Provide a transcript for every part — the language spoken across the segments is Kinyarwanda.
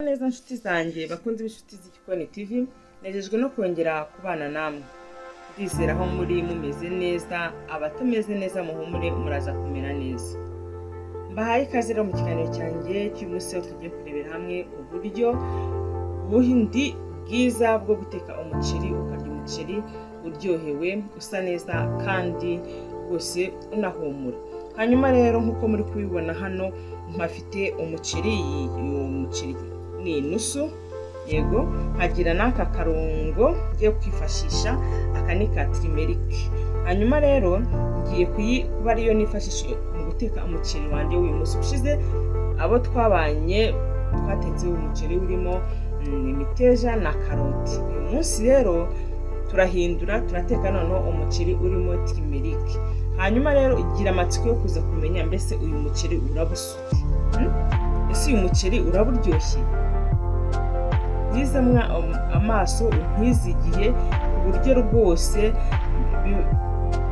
Neza nshuti zanjye, bakunze b'inshuti z'Igikoni TV, nejejwe no kongera kubana namwe. Ndizera aho muri mumeze neza, abatameze neza muhumure, muraza kumera neza. Mbahaye ikaze rero mu kiganiro cyanjye cy'uyu munsi, aho tugiye kurebera hamwe uburyo bundi bwiza bwo guteka umuceri, ukarya umuceri uryohewe, usa neza kandi rwose unahumura. Hanyuma rero, nk'uko muri kubibona hano, mpafite umuceri. Uyu muceri ni inusu, yego. Nkagira n'aka karungo ngiye kwifashisha, aka ni ka turmeric. Hanyuma rero ngiye kuba ariyo nifashisha mu guteka umuceri wanjye w'uyu munsi. Ushize abo twabanye twatetse umuceri urimo imiteja na karoti. Uyu munsi rero turahindura, turateka noneho umuceri urimo turmeric. Hanyuma rero igira amatsiko yo kuza kumenya: mbese uyu muceri uraba usa ute? Ese uyu muceri uraba uryoshye? Ntize amaso, untize igihe, ku buryo rwose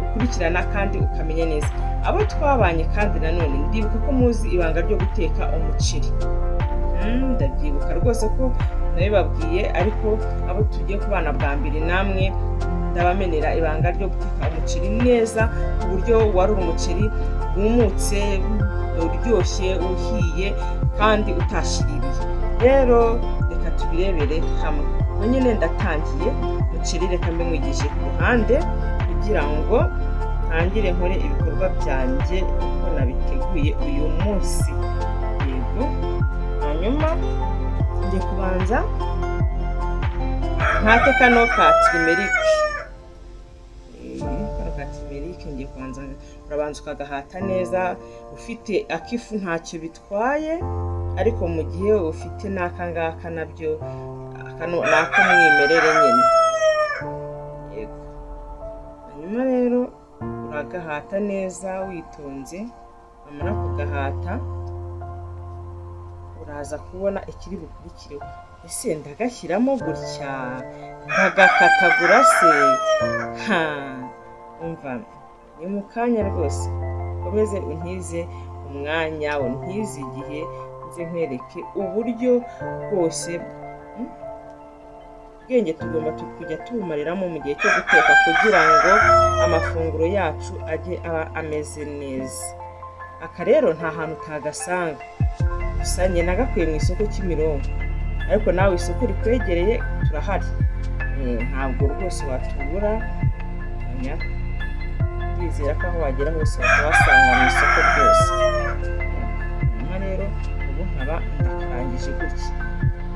ukurikirana kandi ukamenya neza. Abo twabanye kandi nanone, ndibuka ko muzi ibanga ryo guteka umuceri. Ndabyibuka rwose ko nabibabwiye, ariko abo tugiye kubana bwa mbere, namwe ndabamenera ibanga ryo guteka umuceri neza, ku buryo warura umuceri wumutse, uryoshye, uhiye kandi utashiririye. Rero reka tubirebere hamwe. Ubwo nyine ndatangiye umuceri, reka mbe mwigishe ku ruhande kugira ngo ntangire nkore ibikorwa byanjye uko nabiteguye uyu munsi. Yego, hanyuma ngiye kubanza nkate kano ka turmeric. Kano ka turmeric ngiye kubanza, urabanza ukagahata neza. Ufite akifu ntacyo bitwaye, ariko mu gihe ufite n'aka ngaka nabyo, kano ni ak'umwimerere nyine. Yego, hanyuma rero uragahata neza witonze. Wamara kugahata, uraza kubona ikiri bukurikireho. Ese ndagashyiramo gutya, ndagakatagura se? Ha, umva, ni mu kanya rwose. Ukomeze untize umwanya, untize igihe, nze nkwereke uburyo bwose. Ubwenge tugomba kujya tubumariramo mu gihe cyo guteka, kugira ngo amafunguro yacu ajye aba ameze neza. Aka rero nta hantu utagasanga, gusa njye nagakuye mu isoko Kimironko, ariko nawe isoko rikwegereye turahari. Ntabwo rwose watubura. Ndizera ko aho wagera hose wahasanga mu isoko rwose. Hanyuma rero ubu nkaba ndakarangije gutya,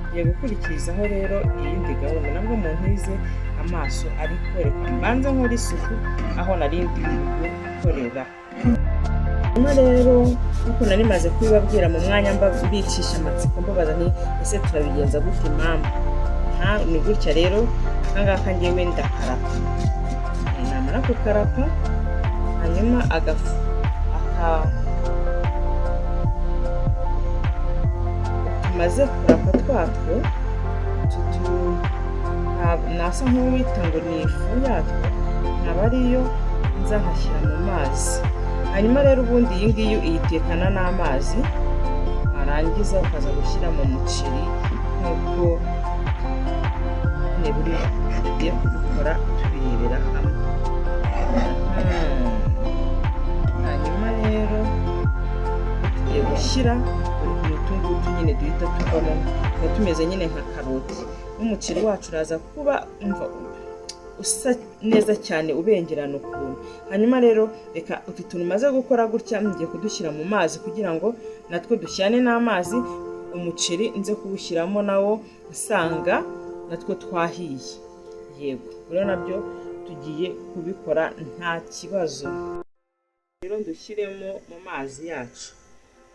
ngiye gukurikizaho rero iyindi gahunda. Nabwo muntize amaso, ariko reka mbanze nkore isuku aho nari ndi gukorera. Hanyuma rero, nk'uko nari maze kubibabwira mu mwanya mbicisha amatsiko, mbabaza nti: "Ese turabigenza gute, mama?" Ni gutya rero, aka ngaka ngewe ndakarapa. Namara kukarapa, hanyuma agafu aka tumaze kurapa twatwo nasa nk'uwita ngo ni ifu yatwo, nkaba ariyo nza nkashyira mu mazi. Hanyuma rero ubundi iyi ngiyi uyitekana n'amazi, warangiza ukaza gushyira mu muceri nk'uko nyine buri tugiye kubikora tubirebera hamwe. Hanyuma rero tugiye gushyira utu ngutu nyine duhita tuvamo, tuba tumeze nyine nka karoti, n'umuceri wacu uraza kuba, umva, usa neza cyane, ubengerana ukuntu. Hanyuma rero reka utu tuntu umaze gukora gutya, ngiye kudushyira mu mazi kugira ngo natwo dushyane n'amazi, umuceri nze kuwushyiramo nawo usanga natwo twahiye. Yego, rero nabyo tugiye kubikora nta kibazo. Rero dushyiremo mu mazi yacu.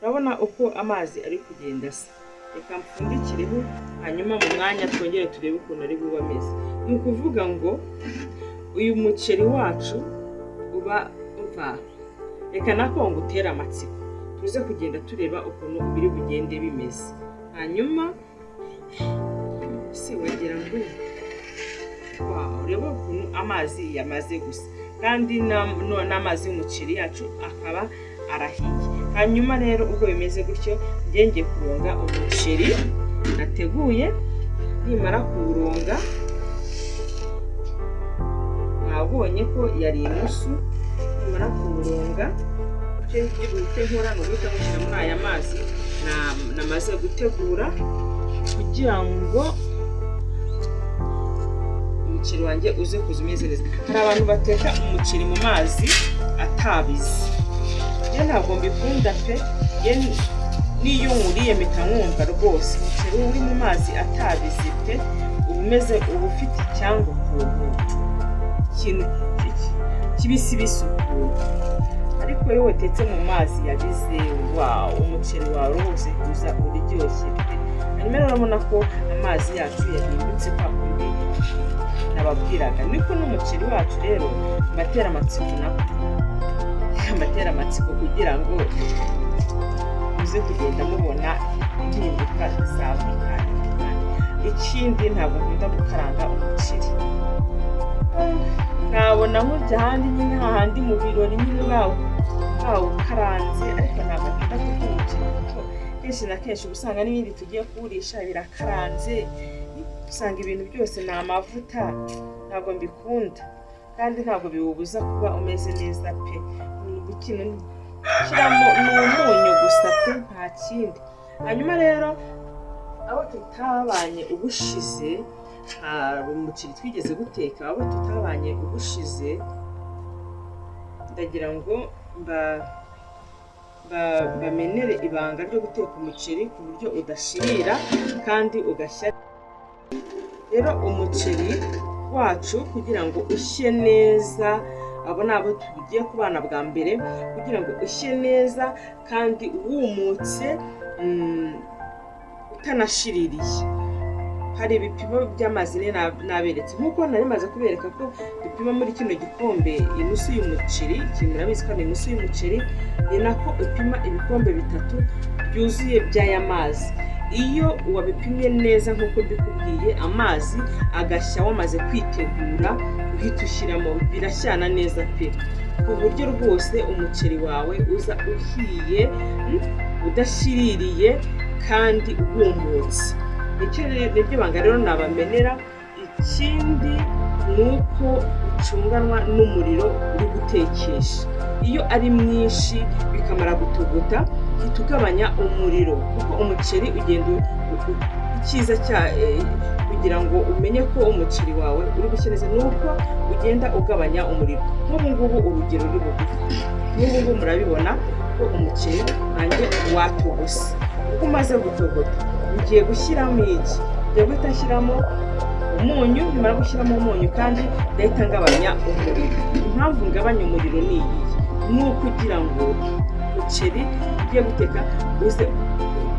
Urabona uko amazi ari kugenda asa. Reka mpfundikireho, hanyuma mu mwanya twongere turebe ukuntu ari bube ameze. Ni ukuvuga ngo uyu muceri wacu uba uva, reka nako ngo utere amatsiko, tuze kugenda tureba ukuntu biri bugende bimeze. Hanyuma se wagira ngo urebe ukuntu amazi yamaze gusa, kandi n'amazi y'umuceri yacu akaba arahiye. Hanyuma rero ubwo bimeze gutyo, ngiye kuronga umuceri. Nateguye. Nimara kuwuronga, mwabonye ko yari inusu. Nimara kuwuronga, icyo ngiye guhita nkora ni uguhita mushyira muri aya mazi namaze gutegura, kugira ngo umuceri wanjye uze kuza umeze neza. Hari abantu bateka umuceri mu mazi atabize. Njye ntabwo mbikunda pe. Njye n'iyo nwuriye mpita nkumva rwose umuceri uri mu mazi atabize pe, uba umeze, uba ufite icyanga ukuntu, ikintu kibisibisi ukuntu. Ariko iyo watetse mu mazi yabize, wow, umuceri wawe rwose uza uryoshye pe. Hanyuma rero urabona ko amazi yacu yahindutse kwa kundi nababwiraga, niko n'umuceri wacu. Rero mbatera amatsiko, nako mbatera amatsiko kugira ngo muze kugenda mubona impinduka za buri kanya. Ikindi, ntabwo nkunda gukaranga umuceri. Nabona nkurya ahandi nyine, hahandi mu birori nyine bawukaranze, ariko ntabwo nkunda kurya umuceri, kuko kenshi na kenshi uba usanga n'ibindi tugiye kuwurisha birakaranze, usanga ibintu byose ni amavuta. Ntabwo mbikunda, kandi ntabwo biwubuza kuba umeze neza pe. Ikintu shyiramo ni umunyu gusa pe, nta kindi. Hanyuma rero abo tutabanye ubushize, hari umuceri twigeze guteka. Abo tutabanye ubushize, ndagira ngo bamenere ibanga ryo guteka umuceri ku buryo udashirira kandi ugashya. Rero umuceri wacu kugira ngo ushye neza, abo ni abo tugiye kubana bwa mbere, kugira ngo ushye neza kandi wumutse, utanashiririye, hari ibipimo by'amazi naberetse. Nk'uko nari maze kubereka ko dupima muri kino gikombe inusu y'umuceri, ikintu murabizi ko ari inusu y'umuceri, ni nako upima ibikombe 3 byuzuye by'aya mazi. Iyo wabipimye neza nk'uko mbikubwiye, amazi agashya wamaze kwitegura, uhita ushyiramo, birashyana neza pe, ku buryo rwose umuceri wawe uza uhiye, udashiririye kandi wumutse. Niryo banga rero nabamenera. Ikindi ni uko ucunganwa n'umuriro uri gutekesha. Iyo ari mwinshi bikamara gutogota, uhita ugabanya umuriro, kuko umuceri ugenda icyiza cya kugira ngo umenye ko umuceri wawe uri gushya neza ni uko ugenda ugabanya umuriro. Nk'ubu ngubu, urugero ruri bugufi, nk'ubu ngubu murabibona ko umuceri wanjye watogose. Ubwo umaze gutogota, ngiye gushyiramo iki? Ngiye guhita nshyiramo umunyu. Nimara gushyiramo umunyu kandi, ndahita ngabanya umuriro. Impamvu ngabanya umuriro ni iyi: ni ukugira ngo umuceri ugiye guteka uze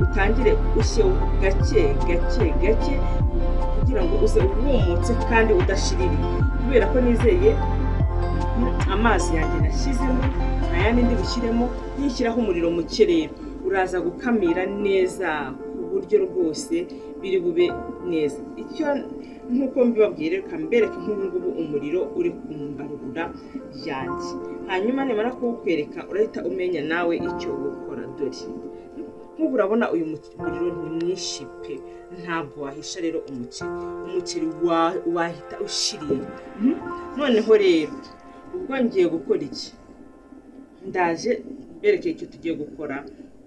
utangire ushye gake gake gake, kugira ngo uze wumutse kandi udashiririye, kubera ko nizeye amazi yanjye nashyizemo, nta yandi ndi bushyiremo. Nishyiraho umuriro muke rero, uraza gukamira neza ku buryo rwose biri bube neza. Icyo nk'uko mbibabwiye, reka mbereke nk'ubu ngubu umuriro uri ku mbabura yanjye. Hanyuma nimara kuwukwereka, urahita umenya nawe icyo gukora. Dore nk'ubu urabona uyu muriro ni mwinshi pe, ntabwo wahisha rero umuceri. Umuceri wahita ushirira. Noneho rero ubwo ngiye gukora iki? Ndaje mbereke icyo tugiye gukora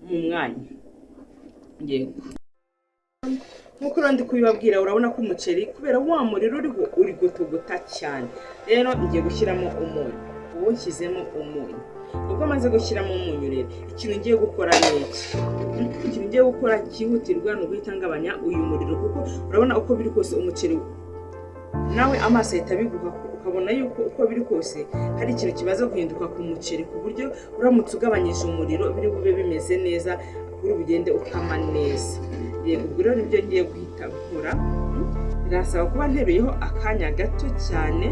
mu mwanya. Yego, nk'uko rero ndi kubibabwira, urabona ko umuceri, kubera wa muriro uriho, uri gutogota cyane. Rero ngiye gushyiramo umunyu. Ubu nshyizemo umunyu. Ubwo maze gushyiramo umunyu rero, ikintu ngiye gukora ni iki? Ikintu ngiye gukora cyihutirwa ni uguhita ngabanya uyu muriro, kuko urabona uko biri kose umuceri nawe amaso ahita abiguha, ukabona yuko uko biri kose hari ikintu kimaze guhinduka ku muceri, ku buryo uramutse ugabanyije umuriro biri bube bimeze neza, uri bugende ukama neza. Yego, ubwo rero nibyo ngiye guhita nkora. Birasaba kuba nteruyeho akanya gato cyane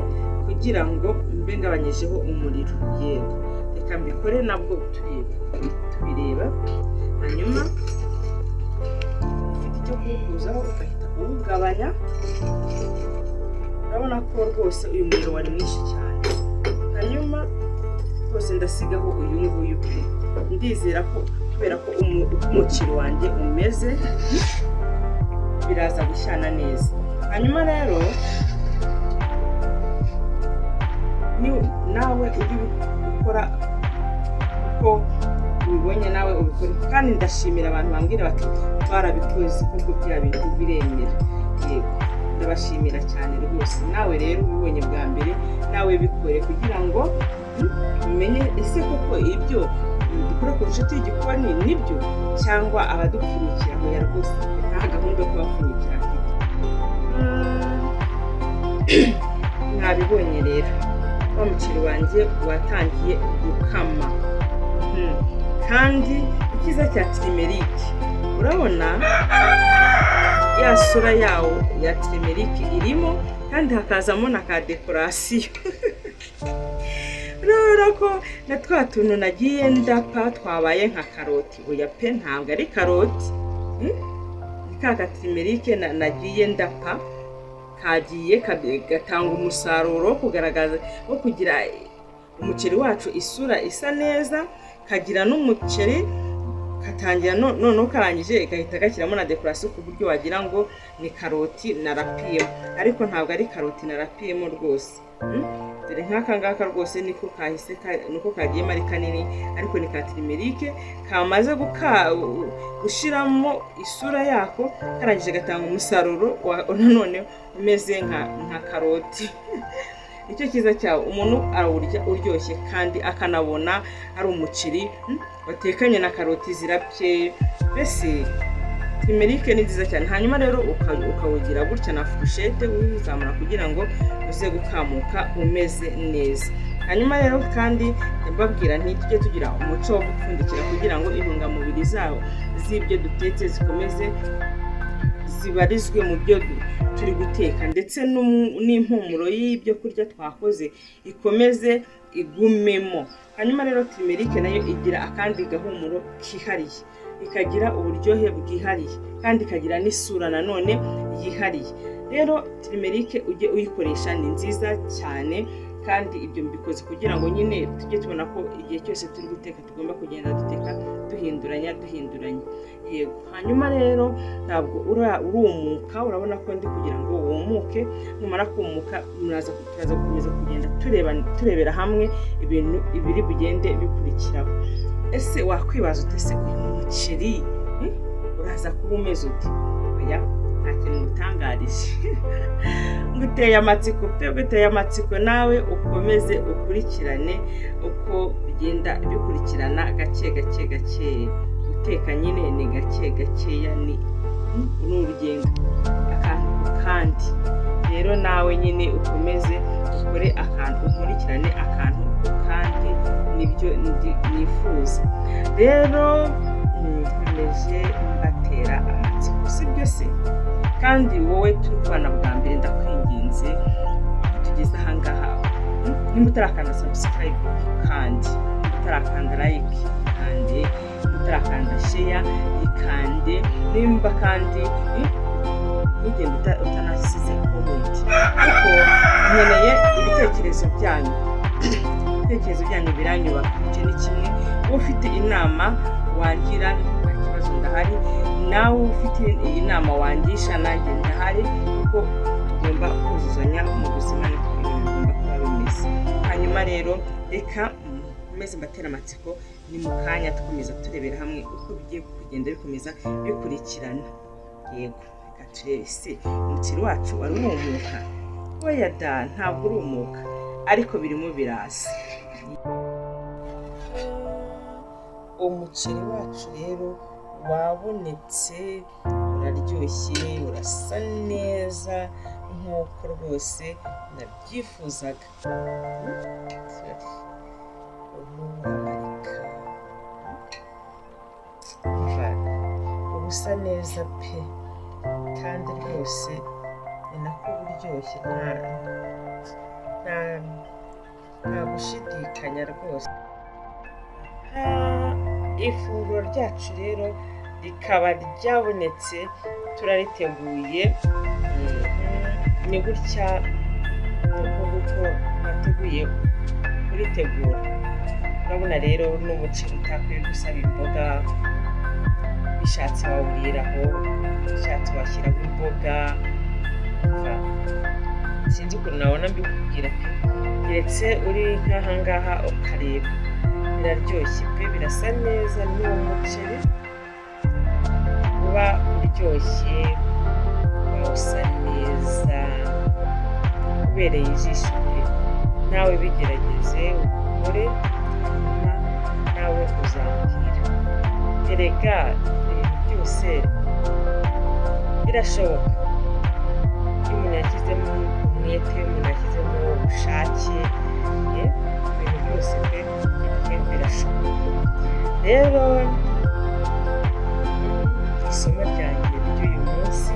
kugira ngo mbe ngabanyijeho umuriro. Yego, reka mbikore nabwo tureba tubireba. Hanyuma ufite icyo kuwukuzaho, ugahita uwugabanya. Urabona ko rwose uyu muriro wari mwinshi cyane. Hanyuma rwose ndasigaho uyu nguyu pe. Ndizera ko kubera ko uko umuceri wanjye umeze Biraza gushyana neza. Hanyuma rero nawe ujye ukora uko ubibonye, nawe ubikore. Kandi ndashimira abantu bambwira bati: "Twarabikoze kuko bya bintu biremera." Yego, ndabashimira cyane rwose. Nawe rero ubibonye bwa mbere, nawe bikore kugira ngo umenye ese koko ibyo dukora ku Nshuti y'Igikoni nibyo cyangwa abadupfunyikira. Oya rwose, nta gahunda yo kubapfunyikira mfite. Mwabibonye rero, wa muceri wanjye watangiye gukama. Kandi icyiza cya turmeric, urabona ya sura yawo ya turmeric irimo, kandi hakazamo na ka décoration. Urabona ko na twa tuntu nagiye ndapa twabaye nka karoti. Oya pe, ntabwo ari karoti. Ni ka gaturmeric nagiye ndapa kagiye gatanga umusaruro wo kugaragaza, wo kugira umuceri wacu isura isa neza, kagira n'umuceri katangira noneho karangije gahita gashyiramo na décoration, ku buryo wagira ngo ni karoti narapiyemo, ariko ntabwo ari karoti narapiyemo rwose. Dore nk'aka ngaka rwose niko kahise niko kagiyemo ari kanini, ariko ni ka turmeric kamaze gushiramo isura yako, karangije gatanga umusaruro nanone umeze nka karoti. Nicyo cyiza cyawo, umuntu arawurya uryoshye kandi akanabona ari umuceri watekanye na karoti zirapye. Mbese turmeric ni nziza cyane. Hanyuma rero ukawugira gutya na fourchette, wuzamura kugira ngo uze gukamuka umeze neza. Hanyuma rero kandi mbabwira nti tujye tugira umuco wo gupfundikira kugira ngo intungamubiri zawo z'ibyo dutetse zikomeze zibarizwe mu byo turi guteka, ndetse n'impumuro y'ibyo kurya twakoze ikomeze igumemo. Hanyuma rero turmeric nayo igira akandi gahumuro kihariye, ikagira uburyohe bwihariye, kandi ikagira n'isura nanone yihariye. Rero turmeric ujye uyikoresha, ni nziza cyane. Kandi ibyo mbikoze kugira ngo nyine tujye tubona ko igihe cyose turi guteka tugomba kugenda duteka duhinduranya duhinduranya. Yego. Hanyuma rero ntabwo urumuka, urabona ko ndi kugira ngo wumuke. Numara kumuka muraza, turaza gukomeza kugenda tureba, turebera hamwe ibintu ibiri bugende bikurikiraho. Ese wakwibaza uti: "Ese uyu muceri uraza kuba umeze ute?" Oya, nta kintu ngutangarije, nguteye amatsiko pe, nguteye amatsiko. Nawe ukomeze ukurikirane uko bigenda bikurikirana gake gake gake. Guteka nyine ni gake gakeya, ni urugendo, akantu ku kandi. Rero nawe nyine ukomeze ukore akantu, ukurikirane akantu ku kandi, nibyo nifuza. Rero nkomeje mbatera amatsiko, sibyo se? Kandi wowe turi kubana bwa mbere, ndakwinginze, tugeze ahangaha, nimba utarakanda subscribe kandi nimba utarakanda like, kandi nimba utarakanda share, ikande. Nimba kandi ntugende utanasize comment, kuko nkeneye ibitekerezo byanyu. Ibitekerezo byanyu biranyubaka, icyo ni kimwe. Ufite inama wangira, nta kibazo, ndahari. Nawe ufite inama wangisha, nanjye ndahari, kuko tugomba kuzuzanya mu buzima, niko ibintu bigomba kuba bimeze. Hanyuma rero reka nkomeze mbatera amatsiko. Ni mu kanya dukomeza turebera hamwe uko bigiye kugenda bikomeza bikurikirana. Yego, reka turebe se umuceri wacu wari wumuka. Oya da, ntabwo urumuka, ariko birimo biraza. Umuceri wacu rero wabonetse, uraryoshye, urasa neza nk'uko rwose nabyifuzaga. Urimo uramarika, uba usa neza pe, kandi rwose ni nako buryoshye, nta gushidikanya rwose. Ifunguro ryacu rero rikaba ryabonetse, turariteguye. Ni gutya, ni uko nateguye kuritegura. Urabona rero n'umuceri utakwiye gusaba imboga. Bishatse wawuriraho, bishatse washyiraho imbuto. imboga. Umva, sinzi ukuntu nabona mbikubwira pe, keretse uri nk'aha ngaha ukareba. Biraryoshye pe, birasa neza. Ni umuceri uba uryoshye, uba usa neza, ubereye ijisho pe. Nawe bigerageze ukore, hanyuma nawe uzambwira. Erega ibintu byose birashoboka iyo umuntu yashyizemo umwete, umuntu yashyizemo ubushake, ibintu byose pe igihe birashoboka. Rero isomo ryanjye ry'uyu munsi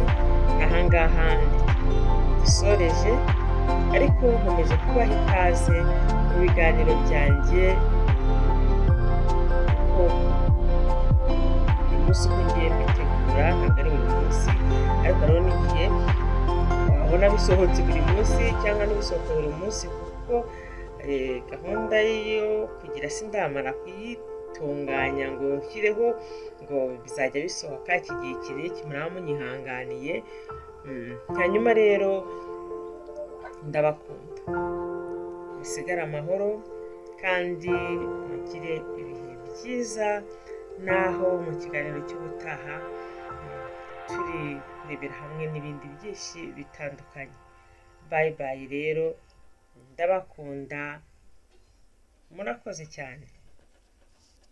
ahangaha ndisoreje, ariko nkomeje kubaha ikaze mu biganiro byanjye, kuko uyu munsi uko ngiye mbitegura ntabwo ari buri munsi, ariko hariho n'igihe wabona bisohotse buri munsi cyangwa ntibisohoke buri munsi, kuko gahunda yo kugira sindamara kuyitunganya ngo nshyireho ngo bizajya bisohoka iki gihe iki n'iki. Muraba munyihanganiye. Hanyuma rero ndabakunda, musigare amahoro kandi mugire ibihe byiza. Naho mu kiganiro cy'ubutaha, turi kurebera hamwe n'ibindi byinshi bitandukanye. Bye bye rero, ndabakunda, murakoze cyane.